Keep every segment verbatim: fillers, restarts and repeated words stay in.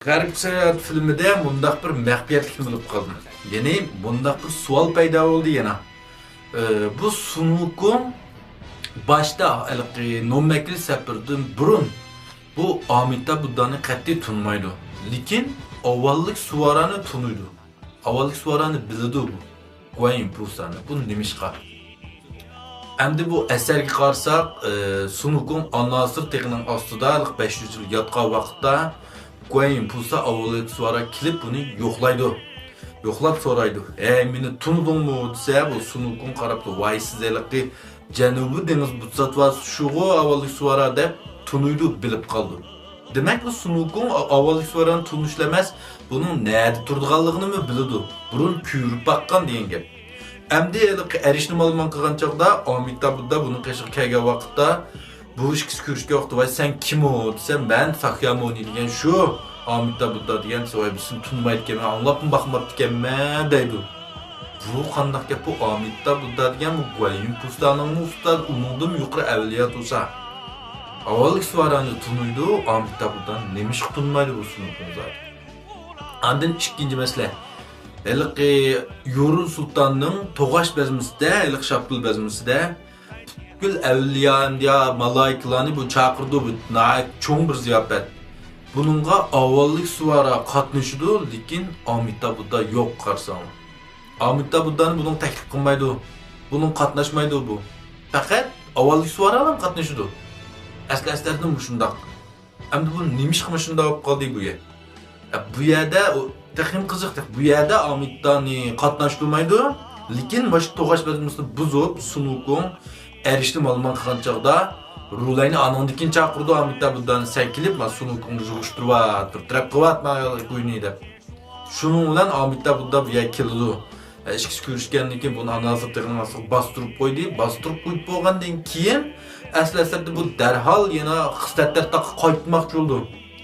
غەربىي ساياھەت فىلىمىدە مۇنداق بىر مەخپىيەتلىكنى بىلىپ قالدىم. يەنى مۇنداق بىر سوئال پەيدا بولدى يەنە. ئى، بۇ سۇن ۋۇكۇڭ باشتا ھېلىقى نومەكلى سەپىرىدىن بۇرۇن بۇ ئامىتاب بۇددانى قەتئىي تونۇمايدۇ. لېكىن ئاۋۋاللىق سۇۋارانى تونۇيدۇ. ئاۋۋاللىق سۇۋارانى بىلىدۇ بۇ. گۇەنيىن پۇسانى. بۇ نېمىشقا؟ ئەمدى بۇ ئەسەرگە قارىساق، ئى، سۇن ۋۇكۇڭ ئاناسىر تېغىنىڭ ئاستىدا بەش يۈز يىل ياتقان ۋاقىتتا گۇەنيىن پۇسا ئاۋۋاللىق سۇۋارا كېلىپ بۇنى يوقلايدۇ. يوقلاپ سورايدۇ، «ھەي، مېنى تونۇدۇڭمۇ؟» دېسە، بۇ سۇن ۋۇكۇڭ قاراپتۇ، «ۋاي، سىز ھېلىقى جەنۇبىي دېڭىز بۇتساتۋا شۇغۇ ئاۋۋاللىق سۇۋارا» دەپ تونۇيدۇ، بىلىپ قالىدۇ. دېمەك، بۇ سۇن ۋۇكۇڭ ئا-، ئاۋۋاللىق سۇۋارانى تونۇشلا ئەمەس، بۇنىڭ نەدە تۇرىدىغانلىقىنىمۇ بىلىدۇ. بۇرۇن كۆرۈپ باققان دېگەن گەپ. ئەمدى ھېلىقى ئەرشنى مالىمان قىلغان چاغدا ئامىتاب بۇددا بۇنىڭ قېشىغا كەلگەن ۋاقىتتا، بۇ ئىككىسى كۆرۈشكەن ۋاقىتتا، «ۋاي، سەن كىم ئۇ؟» دېسە، «مەن ساكيامۇنى دېگەن شۇ ئامىتاب بۇددا» دېگەن دېسە، «ۋاي، بىز سېنى تونۇمايدىكەنمەن، ئاڭلاپمۇ باقماپتىكەنمەن» دەيدۇ. بۇ قانداق گەپ؟ بۇ ئامىتاب بۇددا دېگەن بۇ گۇەنيىن پۇسانىڭمۇ ئۇستازى، ئۇنىڭدىنمۇ يۇقىرى ئەۋلىيا تۇرسا. ئاۋۋاللىق سۇۋارانى تونۇيدۇ، ئامىتاب بۇددانى نېمىشقا تونۇمايدۇ بۇ سۇن ۋۇكۇڭ زادى؟ ئاندىن ئىككىنچى مەسىلە. ھېلىقى يۇرۇن سۇلتاننىڭ توغاچ بەزمىسىدە، ھېلىقى شاپتۇل بەزمىسىدە پۈتكۈل ئەۋلىيا، ئەنبىيا، مالايىكىلارنى بۇ چاقىرىدۇ، بۇ ناھايىتى چوڭ بىر زىياپەت. بۇنىڭغا ئاۋۋاللىق سۇۋارا قاتنىشىدۇ، لېكىن ئامىتاب بۇددا يوق قارىساڭ. ئامىتاب بۇددانى بۇنىڭغا تەكلىپ قىلمايدۇ، بۇنىڭغا قاتناشمايدۇ بۇ. پەقەت ئاۋۋاللىق سۇۋارالا قاتنىشىدۇ. ئەسلى ئەسلىدىن مۇشۇنداق. ئەمدى بۇ نېمىشقا مۇشۇنداق بولۇپ قالدى بۇ يەر؟ ئە، بۇ يەردە ئۇ تېخىمۇ قىزىق، بۇ يەردە ئامىتابنى قاتناشتۇرمايدۇ، لېكىن مۇشۇ توغاچ بەزمىسىنى بۇزۇپ، سۇن ۋۇكۇڭ ئەرشنى مالىمان قىلغان چاغدا، رۇلەينى ئانىڭدىن كېيىن چاقىرىدۇ، ئامىتاب بۇددانى، «سەن كېلىپ، مانا سۇن ۋۇكۇڭنى يىغىشتۇرۇۋەت، بىر تەرەپ قىلىۋەت مانا گۇينى» دەپ. شۇنىڭ بىلەن ئامىتاب بۇددا بۇ يەرگە كېلىدۇ. ئە، ئىككىسى كۆرۈشكەندىن كېيىن بۇنى ئاناسىر تېغىنىڭ ئاستىغا باستۇرۇپ قويدى. باستۇرۇپ قويۇپ بولغاندىن كېيىن، ئەسلى ئەسلىدە بۇ دەرھال يەنە خىسلەتلەر تاغقا قايتماقچى بولىدۇ.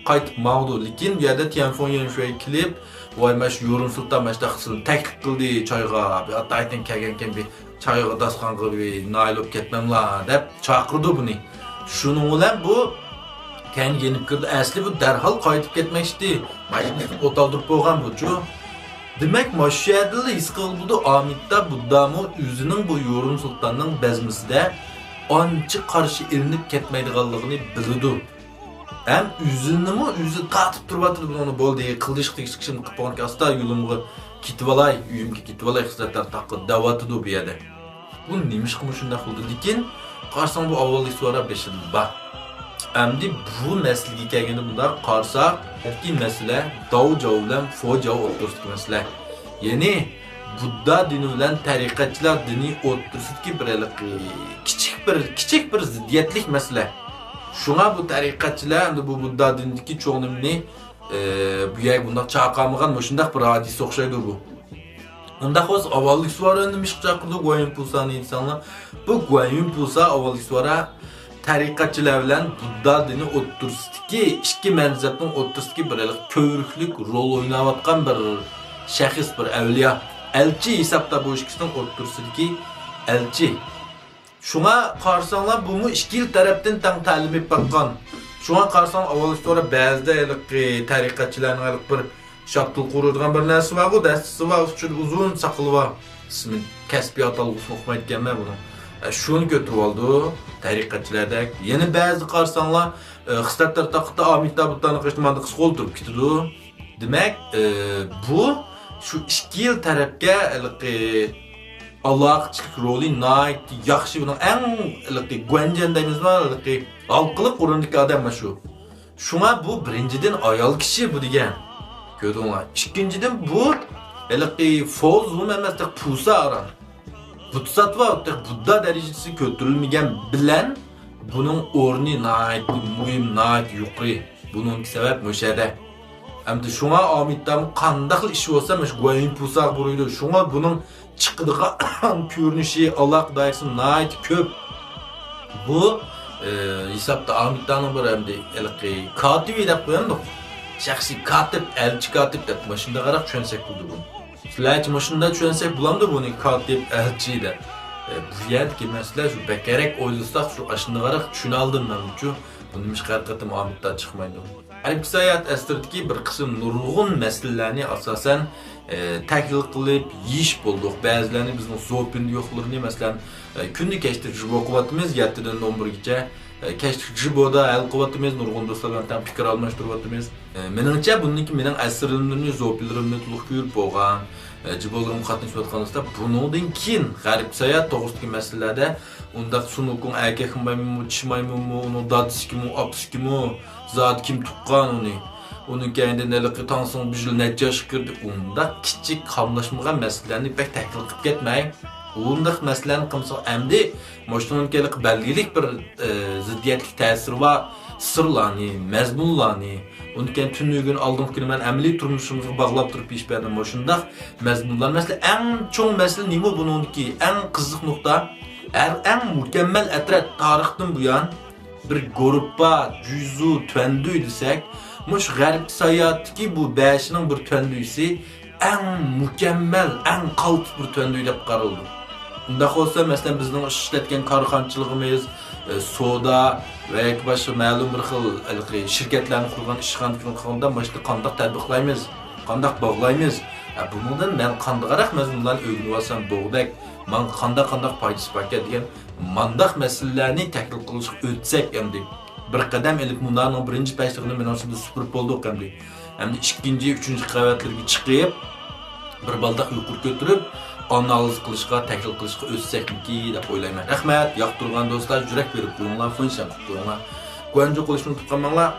قايتىپ ماڭىدۇ. لېكىن بۇ يەردە تيەنفېڭ يەنشۈەي كېلىپ، «ۋاي، مانا شۇ يۇرۇن سۇلتان مانا شۇنداق قىلسۇن، تەكلىپ قىلدى چايغا، بىر ئاتايتىن كەلگەنكەن، بىر چايغا، داستىخانغا بىر ناھىل بولۇپ كەتمەملا» دەپ چاقىرىدۇ بۇنى. شۇنىڭ بىلەن بۇ كەينىگە يېنىپ كىرىدۇ. ئەسلى بۇ دەرھال قايتىپ كەتمەكچىدى. ماشىنىسىنى ئوتالدۇرۇپ بولغان بۇچۇ. دېمەك، مانا شۇ يەردىلا ھېس قىلغىلى بولىدۇ، ئامىتاب بۇددامۇ ئۆزىنىڭ بۇ يۇرۇن سۇلتاننىڭ بەزمىسىدە ئانچە قارشى ئېلىنىپ كەتمەيدىغانلىقىنى بىلىدۇ. ھەم ئۆزىنىمۇ ئۆزى تارتىپ تۇرۇۋاتىدۇ بۇنىڭنى، «بولدى، قىلدى، ئىشقا تېگىشلىك ئىشىمنى قىلىپ بولغانكەن، ئاستا يولۇمغا كېتىۋالاي، ئۆيۈمگە كېتىۋالاي، خىزمەتلەر تاققا» دەۋاتىدۇ بۇ يەردە. بۇ نېمىشقا مۇشۇنداق بولدى؟ لېكىن قارىساڭ، بۇ ئاۋۋاللىق سوئال بېشىدا بار. ئەمدى بۇ مەسىلىگە كەلگەندە، بۇنداق قارىساق، ئەتىكى مەسىلە داۋ جاۋ بىلەن فو جاۋ ئوتتۇرىسىدىكى مەسىلە. يەنى بۇددا دىنى بىلەن تەرىقەتچىلەر دىنى ئوتتۇرىسىدىكى بىر ھېلىقى كىچىك بىر، كىچىك بىر زىددىيەتلىك مەسىلە. شۇڭا بۇ تەرىقەتچىلەر ئەمدى بۇ بۇددا دىنىدىكى چوڭ نېمىنى، ئە، بۇ يەرگە بۇنداق چاقىرمىغان، مۇشۇنداق بىر ھادىسە ئوخشايدۇ بۇ. ئۇنداق بولسا، ئاۋۋاللىق سوئال نېمە ئىشقا چاقىردى گۇەنيۈن پۇسانى دېسەڭلار، بۇ گۇەنيۈن پۇسا ئاۋۋاللىق سوئال تەرىقەتچىلەر بىلەن بۇددا دىنى ئوتتۇرىسىدىكى، ئىككى مەزھەپنىڭ ئوتتۇرىسىدىكى بىر ھېلىقى كۆۋرۈكلۈك رول ئويناۋاتقان بىر شەخس، بىر ئەۋلىيا، ئەلچى ھېسابتا بۇ ئىككىسىنىڭ ئوتتۇرىسىدىكى ئەلچى. شۇڭا قارىساڭلار، بۇمۇ ئىككىلا تەرەپتىن تەڭ تەلىم ئېلىپ باققان. شۇڭا قارىساڭ، ئاۋۋال سورا بەزىدە ھېلىقى تەرىقەتچىلەرنىڭ ھېلىقى بىر شاپتۇل قۇرۇيدىغان بىر نەرسىسى بارغۇ، دەستىسى بار، ئۇچىدا ئۇزۇن ساقىلى بار. ئىسمى، كەسپىي ئاتالغۇسىنى ئۇقمايدىكەنمەن بۇنىڭ. ئە، شۇنى كۆتۈرۈۋالىدۇ، تەرىقەتچىلەردەك. يەنە بەزىدە قارىساڭلار، ئە، خىسلەتلەر تاقىتى ئامىتابۇددانىڭ قېشىدا مانداق قىسقا ئولتۇرۇپ كېتىدۇ. دېمەك، ئى، بۇ شۇ ئىككى يىل تەرەپكە ھېلىقى ئالاقىچىلىك رولى ناھايىتى ياخشى. بۇنىڭ ئەڭ ھېلىقى گۇەنجەن دەيمىزما، ھېلىقى ھالقىلىق ئورۇندىكى ئادەم مانا شۇ. شۇڭا بۇ بىرىنچىدىن ئايال كىشى بۇ دېگەن. كۆردۈڭلار. ئىككىنچىدىن بۇ ھېلىقى فوزۇم ئەمەس، پۇسا ئاران. بۇدساتۋا تېخى بۇددا دەرىجىسىگە كۆتۈرۈلمىگەن بىلەن بۇنىڭ ئورنى ناھايىتى مۇھىم، ناھايىتى يۇقىرى. بۇنىڭ سەۋەب مۇشۇ يەردە. ئەمدى شۇڭا ئامىتابمۇ قانداقلا ئىش بولسا مۇشۇ گۇەنيۈن پۇساغا بۇرۇيدۇ. شۇڭا بۇنىڭ چىقىدىغان كۆرۈنۈشى، ئالاقە دائىرىسى ناھايىتى كۆپ. بۇ، ئى، ھېسابتا ئامىتابنىڭ بىر ئەمدى ھېلىقى كاتىۋى دەپ قويامدۇق. شەخسىي كاتىپ، ئەلچى كاتىپ دەپ مۇشۇنداقراق چۈشەنسەك بولىدۇ بۇنى. سىلەرچە مۇشۇنداق چۈشەنسەك بولامدۇ بۇنى كاتىپ، ئەلچى دەپ؟ ئە، بۇ يەردىكى مەسىلە شۇ، بەكرەك ئويلىساق شۇ ئاشۇنداقراق چۈشىنەلدىم مەنچۇ. بۇ نېمىشقا ھەر قېتىم ئامىتاب چىقمايدۇ؟ غەربىي ساياھەت ئەسىرىدىكى بىر قىسىم نۇرغۇن مەسىلىلەرنى ئاساسەن، ئە، تەھلىل قىلىپ يېيىش بولدۇق. بەزىلەرنى بىزنىڭ زوپىن يوقلىرىنى، مەسىلەن، ئە، كۈندە كەچتە جىبو قىلىۋاتىمىز، يەتتىدىن ئون بىرگىچە، ئە، كەچلىك جىبودا ھەل قىلىۋاتىمىز، نۇرغۇن دوستلار بىلەن تەڭ پىكىر ئالماشتۇرۇۋاتىمىز. ئە، مېنىڭچە، بۇندىن كېيىن مېنىڭ ئەسىرلىرىمنى، زوپىنلىرىمنى تولۇق كۆرۈپ بولغان، ئە، جىبولىرىمغا قاتنىشىۋاتقان دوستلار، بۇنىڭدىن كېيىن غەربىي ساياھەت توغرىسىدىكى مەسىلىلەردە ئۇنداق سۇنۇكۇڭ ئەركەك مايمۇنمۇ، چىشى مايمۇنمۇ، ئۇنىڭ دادىسىكىمۇ، ئاپىسىكىمۇ، زادى كىم تۇغقان ئۇنى؟ ئۇنىڭ كەينىدىن ھېلىقى تاڭسۇڭ بىژۈل نەچچە ياشقا كىردى؟ ئۇنداق كىچىك قاملاشمىغان مەسىلىلەرنى بەك تەھلىل قىلىپ كەتمەي. ئۇنداق مەسىلىلەرنى قىلمىساق ئەمدى مۇشۇنىڭ ھېلىقى بەلگىلىك بىر، ئە، زىددىيەتلىك تەسىرى بار سىرلارنى، مەزمۇنلارنى، ئۇنىڭ كەينى تۈنۈگۈن، ئالدىنقى كۈنى مەن ئەمەلىي تۇرمۇشىمىزغا باغلاپ تۇرۇپ ئېلىپ بەردىم. مۇشۇنداق مەزمۇنلار، مەسىلەن، ئەڭ چوڭ مەسىلە نېمە بۇنىڭدىكى؟ ئەڭ قىزىق نۇقتا، ھەر ئەڭ مۇكەممەل ئەترەت تارىختىن بۇيان بىر گۇرۇپپا، جۈزۇ، تۈەندۈي دېسەك، مۇشۇ غەربىي ساياھەتتىكى بۇ بەشىنىڭ بىر تۈەندۈيسى ئەڭ مۇكەممەل، ئەڭ قالتىس بىر تۈەندۈي دەپ قارىلىدۇ. ئۇنداق بولسا، مەسىلەن، بىزنىڭ ئىشلەتكەن كارخانىچىلىقىمىز، ئە، سودا ۋە ياكى باشقا مەلۇم بىر خىل ھېلىقى شىركەتلەرنى قۇرغان ئىشخانىچىلىقىنى قىلغاندا، مانا شۇنى قانداق تەتبىقلايمىز، قانداق باغلايمىز؟ ئە، بۇنىڭدىن مەن قانداقراق مەزمۇنلارنى ئۆگىنىۋالسام بولغۇدەك، ماڭا قانداق، قانداق پايدىسى باركەن دېگەن مانداق مەسىلىلەرنى تەھلىل قىلىشقا ئۆتسەك ئەمدى. بىر قەدەم ئېلىپ مۇنارنىڭ بىرىنچى پەشلىكىنى مېنىڭچە بىز سۈپۈرۈپ بولدۇق ئەمدى. ئەمدى ئىككىنچى، ئۈچىنچى قەۋەتلىرىگە چىقىپ، بىر بالداق يۇقىرى كۆتۈرۈپ، ئانالىز قىلىشقا، تەھلىل قىلىشقا ئۆتسەكمىكى دەپ ئويلايمەن. رەھمەت، ياقتۇرغان دوستلار، يۈرەك بېرىپ قويۇڭلار، فۇنشەن قىلىپ قويۇڭلار. گۇەنجۇ قىلىشنى ئۇنتۇپ قالماڭلار.